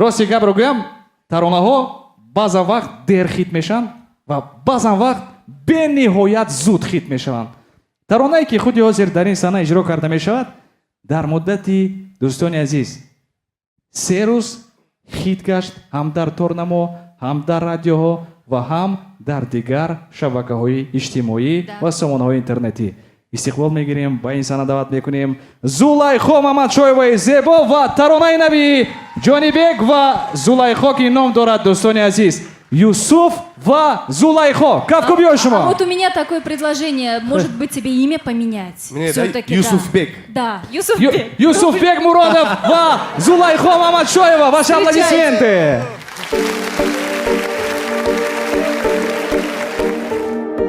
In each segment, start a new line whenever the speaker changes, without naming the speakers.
Рости гапро гӯям, таронаҳо баъзан вақт дер хит мешаванд ва баъзан вақт бениҳоят зуд хит мешаванд. Таронае, ки худи ҳозир дар ин саҳна иҷро карда мешавад, дар муддати, дӯстони азиз, 3 рӯз хит гашт, ҳам дар торнамо, ҳам дар радиоҳо ва ҳам дар дигар шабакаҳои иҷтимоӣ ва сомонаҳои интернетӣ. Истиқбол мегирем, ба ин саҳна даъват мекунем Зулайхо Мамадшоеваи зебо ва таронаи нави Ҷонибек ва Зулайхо, ки ном дорад, дӯстони азиз, «Юсуф ва Зулайхо». Кафкӯбиҳои шумо.
А вот у меня такое предложение. Может быть, тебе имя поменять?
Мне, да?
Всё-таки,
Юсуфбек.
Да, Юсуфбек.
Юсуфбек Муродов ва Зулайхо Мамадшоева. Ваши
Встречайте.
аплодисменты.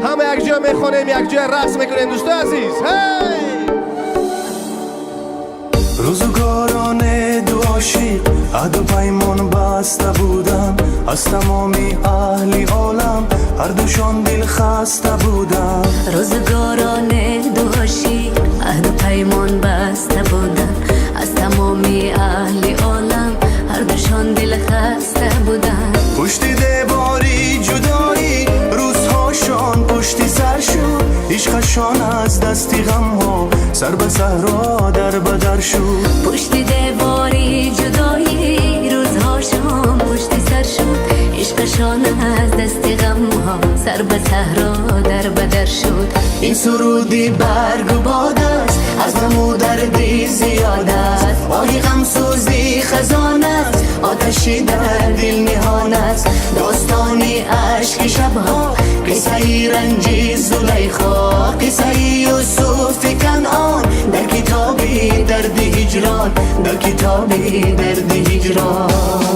Ҳама якҷоя мехонем, якҷоя рақс мекунем, дӯстои азиз. Ҳей!
Рӯзгороне ду ошиқ аҳду паймон баста буданд, аз тамоми аҳли олам ҳардушон дилхаста буданд.
Рӯзгороне ду ошиқ аҳду паймон баста буданд, аз тамоми аҳли олам ҳардушон дилхаста буданд.
Пушти девори ҷудоӣ рӯзҳошон пушти сар шуд, ишқашон аз дасти ғамҳо сар ба саҳро дар ба дар шуд.
Пушти девори ҷудоӣ рӯзҳошон пушти сар шуд, ишқашон аз дасти ғамҳо сар ба саҳро дар ба дар шуд.
Ин суруди баргу бод аст, аз ғаму дарди зиёд аст, оҳи ғамсӯзи хазон аст, оташи дар дил ниҳон аст, достони ашки шабҳо, қиссаи ранҷи Зулайхо, қиссаи Юсуфи Канъон дар китоби дарди ҳиҷрон, дар китоби дарди ҳиҷрон.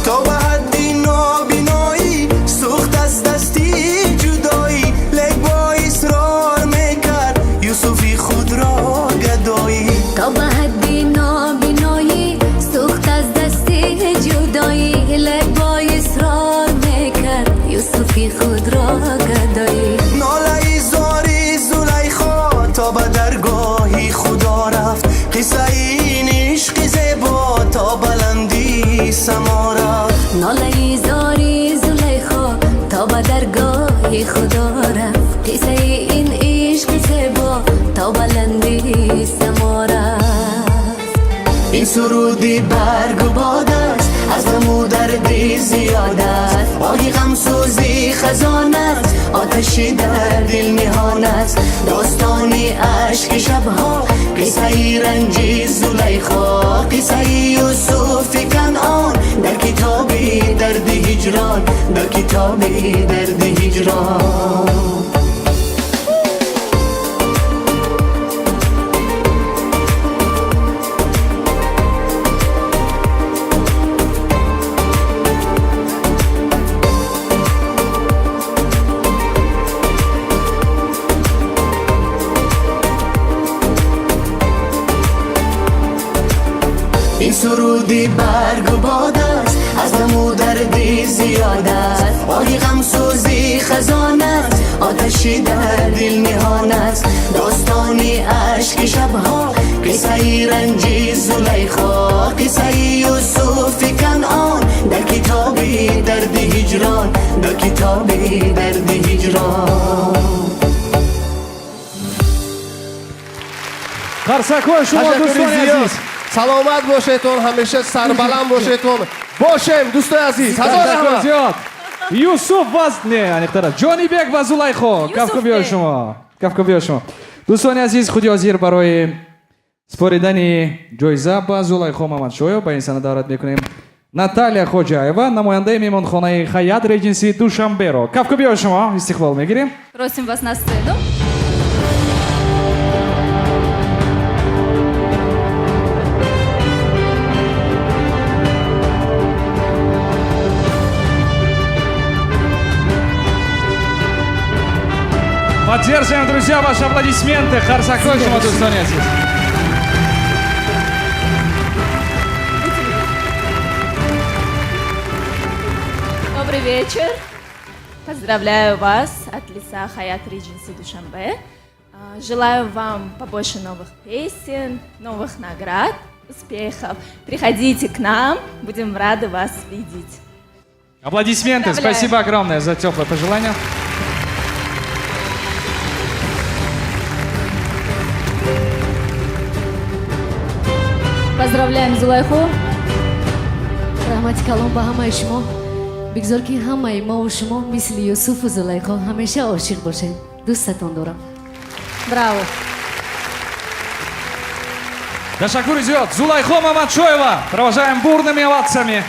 То ба ҳадди нобиноӣ сӯхт аз дасти ҷудоӣ, лек бо исрор мекард Юсуфи худро гадоӣ.
То ба ҳадди нобиноӣ сӯхт аз дасти ҷудоӣ, лек бо исрор мекард Юсуфи худро гадоӣ.
Нолаи зори Зулайхо то ба даргоҳи Худо рафт, қиссаи ин ишқи зебо то баландии само рафт.
Нолаи зори Зулайхо то ба даргоҳи Худо рафт, қиссаи ин ишқи зебо то баландии само рафт.
Ин суруди баргу бод аст, аз ғаму дарди зиёд аст, оҳи ғамсӯзи хазон аст, оташи дар дил ниҳон аст, достони ашки шабҳо, қиссаи ранҷи Зулайхо, қиссаи Юсуфи Канъон дар китоби дарди ҳиҷрон, дар китоби дарди ҳиҷрон. Ин суруди баргу бод аст, аз ғаму дарди зиёд аст, оҳи ғамсӯзи хазон аст, оташи дар дил ниҳон аст, достони ашки шабҳо, қиссаи ранҷи Зулайхо, қиссаи Юсуфи Канъон дар китоби дарди ҳиҷрон, дар китоби дарди ҳиҷрон.
Қарсакҳои шумо,
Ташаккури
дӯстони
зиёд.
азиз.
Саломат бошедтон, ҳамеша сарбаланд бошедтон, бошем, дӯстои азиз, ҳазор
Ташаккур
раҳмат.
зиёд. Юсуф ва, не, аниқтара, Ҷонибек ва Зулайхо. Кафкӯбиҳои шумо, кафкӯбиҳои шумо. Дӯстони азиз, худи ҳозир барои супоридани ҷоиза ба Зулайхо Мамадшоева ба ин саҳна даъват мекунем Наталья Хоҷаева, намояндаи меҳмонхонаи Хаят Реҷенси Душанберо. Кафкӯбиҳои шумо, истиқбол мегирем.
Просим вас на сцену.
Поддерживаем, друзья, ваши аплодисменты. Қарсакҳои шумо, дӯстони азиз.
Добрый вечер. Поздравляю вас от лица Хаят Ридженси Душанбе. Желаю вам побольше новых песен, новых наград, успехов. Приходите к нам, будем рады вас видеть.
Аплодисменты.
Поздравляю.
Спасибо огромное за теплое пожелание.
Поздравляем Зулайху.
Раҳмати калон ба ҳамаи шумо. Бигзор, ки ҳамаи мову шумо мисли Юсуфу Зулайхо ҳамеша ошиқ бошед. Дӯстатон дорам.
Браво.
Ташаккури зиёд. Зулайхо Мамадшоева. Провожаем бурными овациями.